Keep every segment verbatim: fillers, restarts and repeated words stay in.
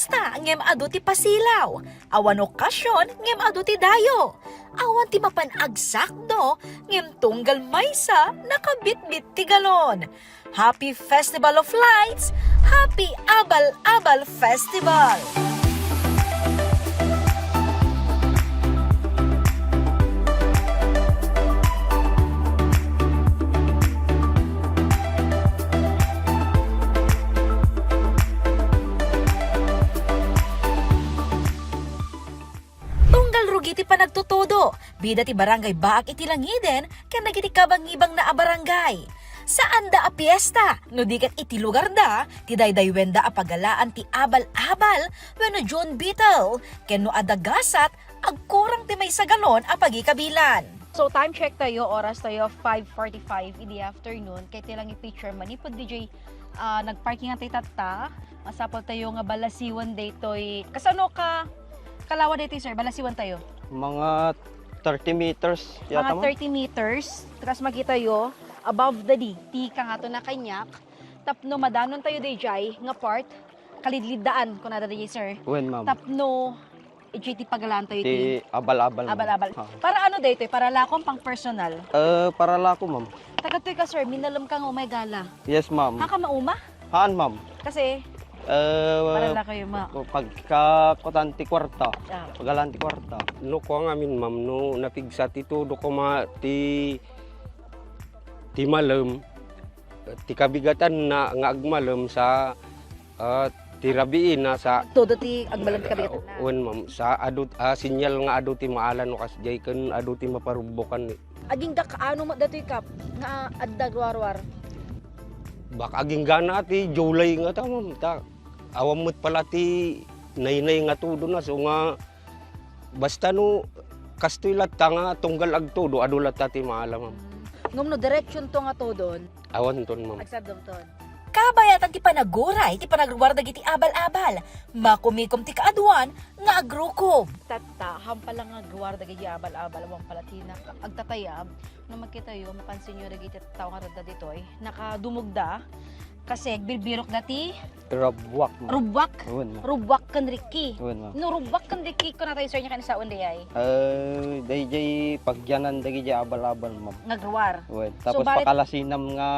Basta ngem adu ti pasilaw, awan okasion ngem adu ti dayo, awan ti mapan agsakdo ngem tunggal maysa nakabitbit ti galon. Happy Festival of Lights! Happy Abal-Abal Festival! Tunggal rugi ti panagtutudo, bida ti Barangay Baak iti langiden ken dagiti kabangibangna a barangay. Saanda a piesta, no di ket iti lugarda, ti daydaywenda a pagalaan ti abal-abal wenno June beetle, ken no adda gasat, agkurang ti maysa galon a pagikabilan. So, time check tayo, oras tayo, five forty-five in the afternoon. Kay ti lang i-picture manipud D J, ah, nagparking tayo tatta. Masapul tayo nga balasiwan daytoy. Kasano ka kalawa daytoy, sir? Balasiwan tayo. Mga thirty meters yata, Mga ma'am. Thirty meters. Tapos makita yo, above the D, ti kangato na kanyak. Tapno madanon tayo D J nga part, kalidliddaan, kunada D J, sir. Wen, ma'am. Tapno, iti ti pagalaan tayo Ti ti abal-abal, ma'am. Abal-abal. Ah. Para ano daytoy? Para lakon, pang personal? Eh, para lako, ma'am. Taga toy ka, sir. Minalem ka nga umay gala. Yes, ma'am. Haka mauma? Haan, ma'am. Kasi, Eh, para la kayo ma- pagka kutan ti kwarta. Ah. Pagalaan ti kwarta. No, kuwan ngamin, ma'am, no napigsa ti tudo ko ma-, ti, ti malem, ti kabigatanna nga agmalem sa, ah, ti rabiina sa Todo ti agmalem ti kabigatanna. Wen, ma'am, sa adu, ah, sinyal nga adu ti maala no kasdiay ken adu ti maparubbokan. Agingga kaano met datoy, Kap, nga adda agruarruar? Baka aginggana ti July nga ta, ma'am, ta awan met pala ti naynay nga tudo na, so nga basta no kastoy latta nga tunggal agtudo, adu latta ti maala, ma'am. Mm. Ngem no direksyon to nga tudon? Awan ton, ma'am. Agsardengton. Kabayatan ti panaguray ti panagruar dagiti abal-abal. Makumikom ti kaaduan nga agrukob. Tatta, hampala nga agruar dagiti abal-abal, awan pala ti naka-, agtatayab. No makita yo, mapansin yo dagiti tao nga adda ditoy, nakadumogda. Kasi agbirbirokda ti Rubwak, ma'am. Rubwak? Wen, ma'am. Rubwak ken rikki. Wen, ma'am. No rubwak ken rikki, kunatayo, sir, nia ken sawen dayay? Eh, dayjay pagyanan dagiti abal-abal, ma'am. Nga agruar. Wen. So, tapos bale pakalasinam nga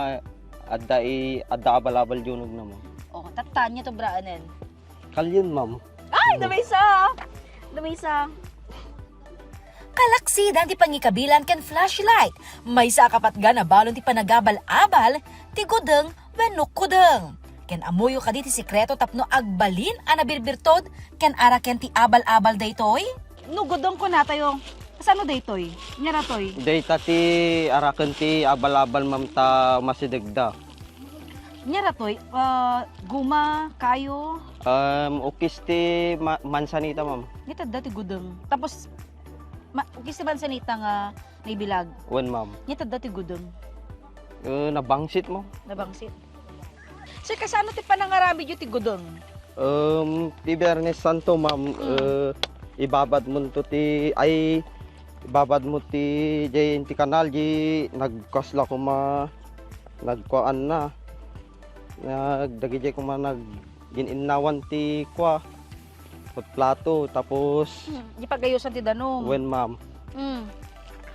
adda i-, adda abal-abal diay unogna, ma'am. Oh, tatta, ania to braanen? Kalien, ma'am. Ay, da maysa! Da maysa! Kalaksidan ti pangikabilan ken flashlight. Maysa a kapatgan a balon ti panagabal-abal, ti gudeng wenno kudeng. Ken ammoyo kadi ti sekreto tapno agbalin a nabirbirtod ken araken ti abal-abal daytoy? No gudeng kunatayo, kasano daytoy? Ania daytoy? Dayta ti araken ti abal-abal, ma'am, ta masidegda. Ania daytoy? Ah, guma, kayo? Um, ukis ti ma-, mansanita, ma'am. Ania ti adda ti gudeng? Tapos, ma-, ukis ti mansanita nga naibilag. Wen, ma'am. Ania ti adda ti gudeng? Eh, nabangsit, ma'am. Nabangsit. Sir, kasano ti panangaramidyo ti gudeng? Um, ti Biyernes Santo, ma'am, Mm. eh, ibabad mo to ti, ay, ibabad mo ti, jay, ti kanal, jay, nagkasla koma, nagkuan na. Nag-, dagijay koma nag-, gin-innawan ti kua, plato, tapos Hmm, di pagayosan ti danum. Wen, ma'am. Mm.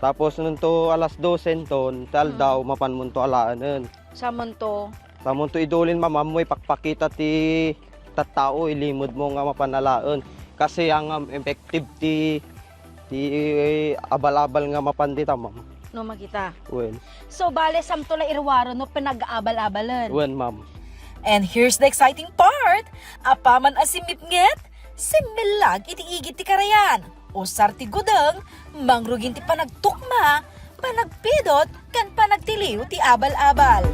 Tapos nunto alas dose nton, ti aldaw, Mm. mapan munto alaenen. Sa munto? Sa munto idulin, ma'am, ammoy pakpakita ti tattao, ilimud mo nga mapan alaen. Kasi ang, um, effective ti, ti abal-abal nga mapan dita, ma'am. No makita. Wen. So, bale, santo la iruaro no pinag-abal-abalen. Wen, ma'am. And here's the exciting part! Apaman a simipnget, simmillag iti igid ti karayan. Usar ti gudeng, mangrugin ti panagtukma, panagpidot, ken panagtiliw ti abal-abal.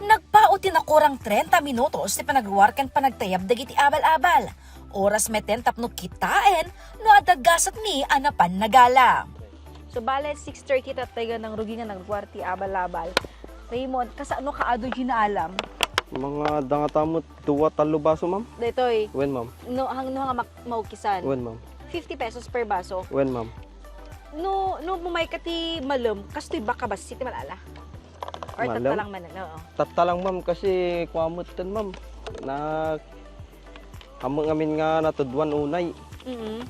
Nagpao ti nakurang trenta minutos ti panagruar ken panagtayab dagiti abal-abal. Oras meten tapno kitaen no adda gasatmi a napan nagala. So, bale, six thirty tattay nga nangrugi nga nagruar ti abal-abal. Raymond, kasano kaadu ti naalam? Mga dangata met dua, tallo baso, ma'am. Daytoy. Wen, ma'am. No, hang-, no, nga mak-, maukisan. Wen, ma'am. Fifty pesos per baso. Wen, ma'am. No, no, umay ka ti malem, kastoy baka bassit ti mal-ala? Or Malem? Tattalang manen, oo. Tattalang, ma'am, kasi kua metten, ma'am. Na, ammok ngamin nga natudwan unay. Mm.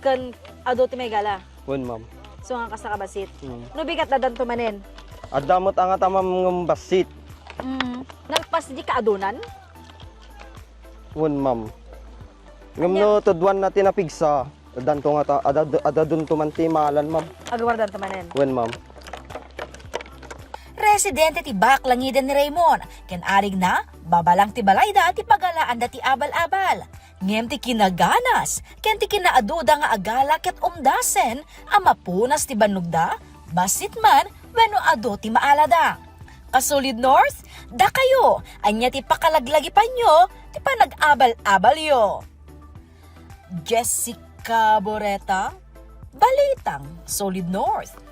Ken adu ti maigala? Wen, ma'am. So, nga kasta ka bassit? Mm. No bigat, addanto manen? Adda met angata, ma'am, ngem bassit. Mm. Nalpas di kaadunan? Wen, ma'am. Ngem Anya? No tudwan na ti napigsa, addanto nga ta-, adad-, adadunto man ti maalan, ma'am. Agawardanto manen? Wen, ma'am. Residente ti baak langiden ni Raymond, ken arigna, babalang ti balayda ti pagalaanda ti abal-abal. Ngem ti kinaganas, ken ti kinaaduda nga agala ket umdasen a mapunas ti bannogda, bassit man wenno adu ti maalada. Kasolid North, dakayo, ania ti pakalaglagipanyo ti panag-abal-abalyo? Jessica Boreta, Balitang Solid North.